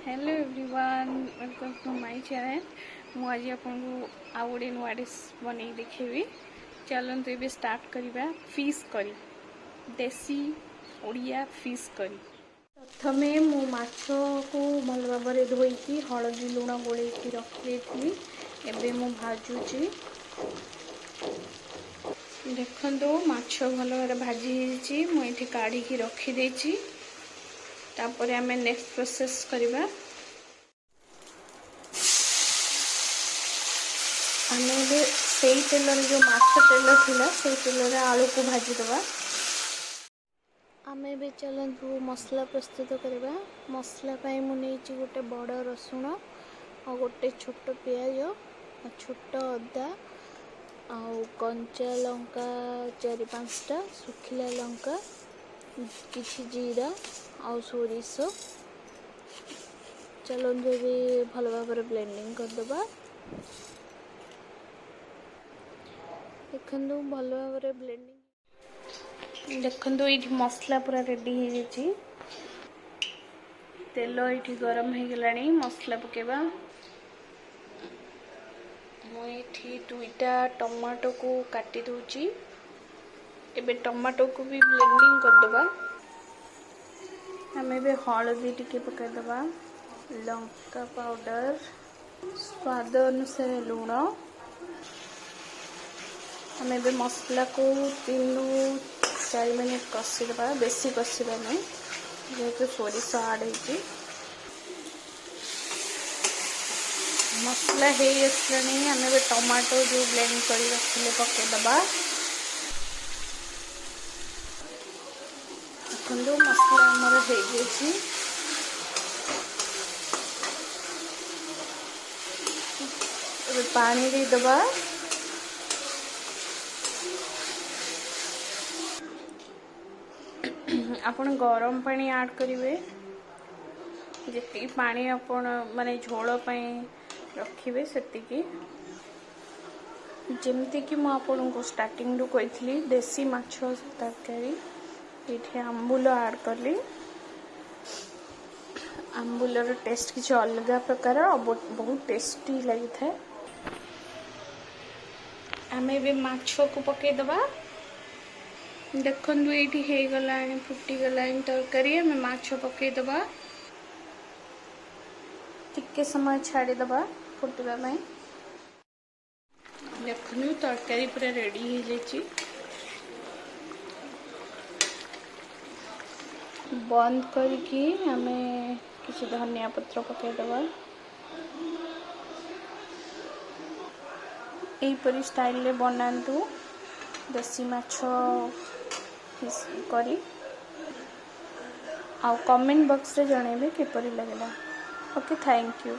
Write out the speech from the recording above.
Hello everyone, welcome to my channel. ମୁଁ ଆଜି ଆପଣଙ୍କୁ ଆଉ ଗୋଟେ ନୂଆ ଡିସ୍ ବନେଇ ଦେଖେଇବି। ଚାଲନ୍ତୁ, ଏବେ ଷ୍ଟାର୍ଟ କରିବା ଫିସ୍ କରି, ଦେଶୀ ଓଡ଼ିଆ ଫିସ୍ କରି। ପ୍ରଥମେ ମୁଁ ମାଛକୁ ଭଲ ଭାବରେ ଧୋଇକି ହଳଦୀ ଲୁଣ ଗୋଳେଇକି ରଖିଦେଇଥିଲି। ଏବେ ମୁଁ ଭାଜୁଛି। ଦେଖନ୍ତୁ, ମାଛ ଭଲ ଭାବରେ ଭାଜି ହେଇଛି। ମୁଁ ଏଠି କାଢ଼ିକି ରଖିଦେଇଛି। ତାପରେ ଆମେ ନେକ୍ସଟ ପ୍ରୋସେସ୍ କରିବା। ଆମେ ଏବେ ସେଇ ତେଲରେ, ଯେଉଁ ମାଛ ତେଲ ଥିଲା, ସେଇ ତେଲରେ ଆଳୁକୁ ଭାଜିଦେବା। ଆମେ ଏବେ ଚାଲନ୍ତୁ ମସଲା ପ୍ରସ୍ତୁତ କରିବା। ମସଲା ପାଇଁ ମୁଁ ନେଇଛି ଗୋଟେ ବଡ଼ ରସୁଣ ଆଉ ଗୋଟେ ଛୋଟ ପିଆଜ ଆଉ ଛୋଟ ଅଦା ଆଉ କଞ୍ଚା ଲଙ୍କା ଚାରି ପାଞ୍ଚଟା, ଶୁଖିଲା ଲଙ୍କା କିଛି, ଜିରା ଆଉ ସୋରିଷ। ଚାଲନ୍ତୁ, ଏବେ ଭଲ ଭାବରେ ବ୍ଲେଣ୍ଡିଂ କରିଦେବା। ଦେଖନ୍ତୁ, ଭଲ ଭାବରେ ବ୍ଲେଣ୍ଡିଂ। ଦେଖନ୍ତୁ, ଏଇଠି ମସଲା ପୁରା ରେଡ଼ି ହେଇଯାଇଛି। ତେଲ ଏଇଠି ଗରମ ହେଇଗଲାଣି, ମସଲା ପକାଇବା। ମୁଁ ଏଇଠି ଦୁଇଟା ଟମାଟୋକୁ କାଟି ଦେଉଛି। ଏବେ ଟମାଟୋକୁ ବି ବ୍ଲେଣ୍ଡିଂ କରିଦେବା। ଆମେ ଏବେ ହଳଦୀ ଟିକେ ପକାଇଦେବା, ଲଙ୍କା ପାଉଡ଼ର, ସ୍ୱାଦ ଅନୁସାରେ ଲୁଣ। ଆମେ ଏବେ ମସଲାକୁ 3ରୁ 4 ମିନିଟ୍ କଷିଦେବା। ବେଶୀ କଷିବା ନାହିଁ, ଯେହେତୁ ସୋରିଷ ଆଡ଼୍ ହେଇଛି। ମସଲା ହେଇ ଆସିଲାଣି। ଆମେ ଏବେ ଟମାଟୋ ଯେଉଁ ବ୍ଲେଣ୍ଡ କରି ରଖିଲେ, ପକାଇଦେବା। ଦେଖନ୍ତୁ, ମସଲା ଆମର ହେଇଯାଇଛି। ଏବେ ପାଣି ଦେଇଦେବା। ଆପଣ ଗରମ ପାଣି ଆଡ଼୍ କରିବେ। ଯେତିକି ପାଣି ଆପଣ ମାନେ ଝୋଳ ପାଇଁ ରଖିବେ, ସେତିକି। ଯେମିତିକି ମୁଁ ଆପଣଙ୍କୁ ଷ୍ଟାର୍ଟିଂରୁ କହିଥିଲି, ଦେଶୀ ମାଛ ତରକାରୀ। ଏଇଠି ଆମ୍ବୁଲ ଆଡ଼୍ କଲି। ଆମ୍ବୁଲର ଟେଷ୍ଟ କିଛି ଅଲଗା ପ୍ରକାର, ବହୁତ ଟେଷ୍ଟି ଲାଗିଥାଏ। ଆମେ ଏବେ ମାଛକୁ ପକାଇଦେବା। ଦେଖନ୍ତୁ, ଏଇଠି ହେଇଗଲାଣି, ଫୁଟିଗଲାଣି ତରକାରୀ। ଆମେ ମାଛ ପକାଇଦେବା। ଟିକେ ସମୟ ଛାଡ଼ିଦେବା ଫୁଟିବା ପାଇଁ। ଦେଖନ୍ତୁ, ତରକାରୀ ପୁରା ରେଡ଼ି ହେଇଯାଇଛି। ବନ୍ଦ କରିକି ଆମେ କିଛି ଧନିଆ ପତ୍ର ପକାଇଦେବା। ଏହିପରି ଷ୍ଟାଇଲରେ ବନାନ୍ତୁ ଦେଶୀ ମାଛ ଫିସ୍ କରି ଆଉ କମେଣ୍ଟ ବକ୍ସରେ ଜଣାଇବେ କିପରି ଲାଗିଲା। Okay, thank you.